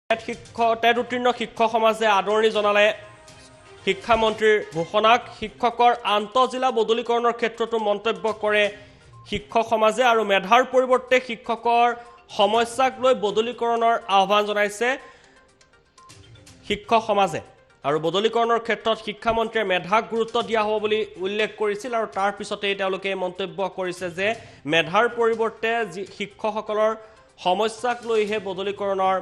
শিক্ষক টেট উত্তীৰ্ণ শিক্ষক সমাজে আদৰণি জনালে শিক্ষামন্ত্ৰীৰ ঘোষণাক। শিক্ষকৰ আন্তঃজিলা বদলীকৰণৰ ক্ষেত্ৰতো মন্তব্য কৰে শিক্ষক সমাজে আৰু মেধাৰ পৰিৱৰ্তে শিক্ষকৰ সমস্যাক লৈ বদলীকৰণৰ আহ্বান জনাইছে শিক্ষক সমাজে। আৰু বদলীকৰণৰ ক্ষেত্ৰত শিক্ষামন্ত্ৰীয়ে মেধাক গুৰুত্ব দিয়া হ'ব বুলি উল্লেখ কৰিছিল আৰু তাৰ পিছতেই তেওঁলোকে মন্তব্য কৰিছে যে মেধাৰ পৰিৱৰ্তে যি শিক্ষকসকলৰ সমস্যাক লৈহে বদলীকৰণৰ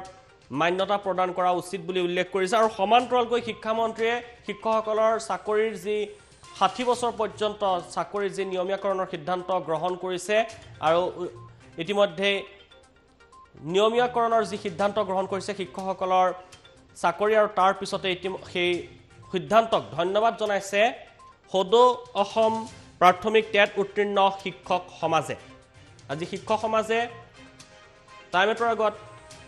মান্যতা প্ৰদান কৰা উচিত বুলি উল্লেখ কৰিছে। আৰু সমান্তৰালকৈ শিক্ষামন্ত্ৰীয়ে শিক্ষকসকলৰ চাকৰিৰ যি 60 বছৰ পৰ্যন্ত চাকৰিৰ যি নিয়মীয়াকৰণৰ সিদ্ধান্ত গ্ৰহণ কৰিছে আৰু ইতিমধ্যে নিয়মীয়াকৰণৰ যি সিদ্ধান্ত গ্ৰহণ কৰিছে শিক্ষকসকলৰ চাকৰি আৰু তাৰ পিছতে সেই সিদ্ধান্তক ধন্যবাদ জনাইছে সদৌ অসম প্ৰাথমিক টেট উত্তীৰ্ণ শিক্ষক সমাজে। আজি শিক্ষক সমাজে টাইমেটৰ আগত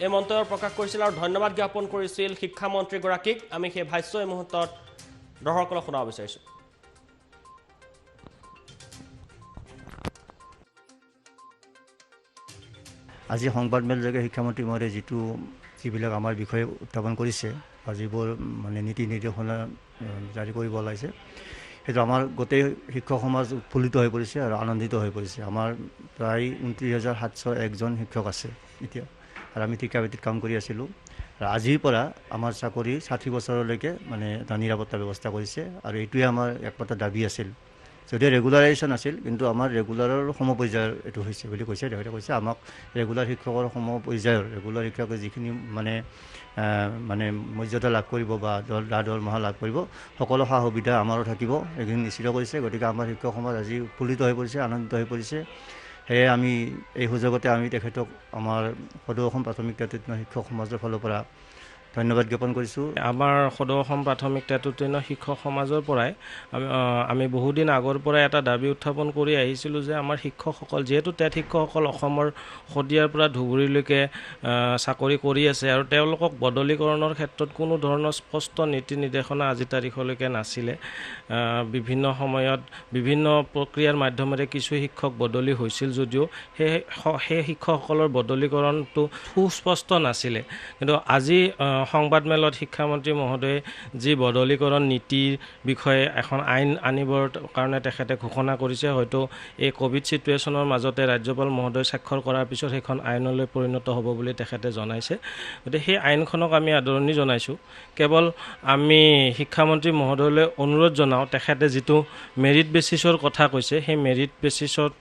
এই মন্তব্য প্ৰকাশ কৰিছিল আৰু ধন্যবাদ জ্ঞাপন কৰিছিল শিক্ষামন্ত্ৰীগৰাকীক। আমি সেই ভাষ্য এই মুহূৰ্তত দৰ্শকসকলক শুনাব বিচাৰিছোঁ। আজি সংবাদমেলযোগে শিক্ষামন্ত্ৰী মহোদয়ে যিবিলাক আমাৰ বিষয়ে উত্থাপন কৰিছে বা যিবোৰ মানে নীতি নিৰ্দেশনা জাৰি কৰিব ওলাইছে, সেইটো আমাৰ গোটেই শিক্ষক সমাজ উৎফুল্লিত হৈ পৰিছে আৰু আনন্দিত হৈ পৰিছে। আমাৰ প্ৰায় 29,701 শিক্ষক আছে এতিয়া আৰু আমি ঠিকাভিত্তিত কাম কৰি আছিলোঁ। আৰু আজিৰ পৰা আমাৰ চাকৰি 60 বছৰলৈকে মানে এটা নিৰাপত্তা ব্যৱস্থা কৰিছে আৰু এইটোৱে আমাৰ একমাত্ৰ দাবী আছিল। যদিও ৰেগুলাৰাইজেশ্যন আছিল, কিন্তু আমাৰ ৰেগুলাৰৰ সমপৰ্যায়ৰ এইটো হৈছে বুলি কৈছে। তেখেতে কৈছে আমাক ৰেগুলাৰ শিক্ষকৰ সমপৰ্যায়ৰ ৰেগুলাৰ শিক্ষকে যিখিনি মানে মানে মৰ্যাদা লাভ কৰিব বা দৰমহা লাভ কৰিব, সকলো সা সুবিধা আমাৰো থাকিব, এইখিনি নিশ্চিত কৰিছে। গতিকে আমাৰ শিক্ষক সমাজ আজি উৎফুল্লিত হৈ পৰিছে, আনন্দিত হৈ পৰিছে। সেয়ে আমি এই সুযোগতে আমি তেখেতক আমাৰ সদৌ অসম প্ৰাথমিক টেট উত্তীৰ্ণ শিক্ষক সমাজৰ ফালৰ পৰা ধন্যবাদ জ্ঞাপন কৰিছোঁ। আমাৰ সদৌ অসম প্ৰাথমিক টেট উত্তীৰ্ণ শিক্ষক সমাজৰ পৰাই আমি বহুদিন আগৰ পৰাই এটা দাবী উত্থাপন কৰি আহিছিলোঁ যে আমাৰ শিক্ষকসকল, যিহেতু টেট শিক্ষকসকল অসমৰ শদিয়াৰ পৰা ধুবুৰীলৈকে চাকৰি কৰি আছে আৰু তেওঁলোকক বদলীকৰণৰ ক্ষেত্ৰত কোনো ধৰণৰ স্পষ্ট নীতি নিৰ্দেশনা আজি তাৰিখলৈকে নাছিলে। বিভিন্ন সময়ত বিভিন্ন প্ৰক্ৰিয়াৰ মাধ্যমেৰে কিছু শিক্ষক বদলি হৈছিল যদিও সেই শিক্ষকসকলৰ বদলীকৰণটো সুস্পষ্ট নাছিলে। কিন্তু আজি সংবাদমেলত শিক্ষামন্ত্ৰী মহোদয়ে যি বদলীকৰণ নীতিৰ বিষয়ে এখন আইন আনিবৰ কাৰণে তেখেতে ঘোষণা কৰিছে, হয়তো এই ক'ভিড চিটুৱেশ্যনৰ মাজতে ৰাজ্যপাল মহোদয় স্বাক্ষৰ কৰাৰ পিছত সেইখন আইনলৈ পৰিণত হ'ব বুলি তেখেতে জনাইছে। গতিকে সেই আইনখনক আমি আদৰণি জনাইছোঁ। কেৱল আমি শিক্ষামন্ত্ৰী মহোদয়লৈ অনুৰোধ জনাওঁ, তেখেতে যিটো মেৰিট বেচিছৰ কথা কৈছে, সেই মেৰিট বেচিছত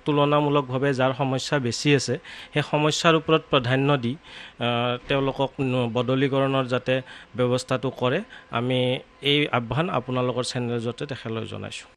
তুলনামূলকভাৱে যাৰ সমস্যা বেছি আছে সেই সমস্যাৰ ওপৰত প্ৰাধান্য দি তেওঁলোকক বদলীকৰণৰ যাতে ব্যৱস্থাটো কৰে, আমি এই আহ্বান আপোনালোকৰ চেনেলৰ জৰিয়তে তেখেতলৈ জনাইছোঁ।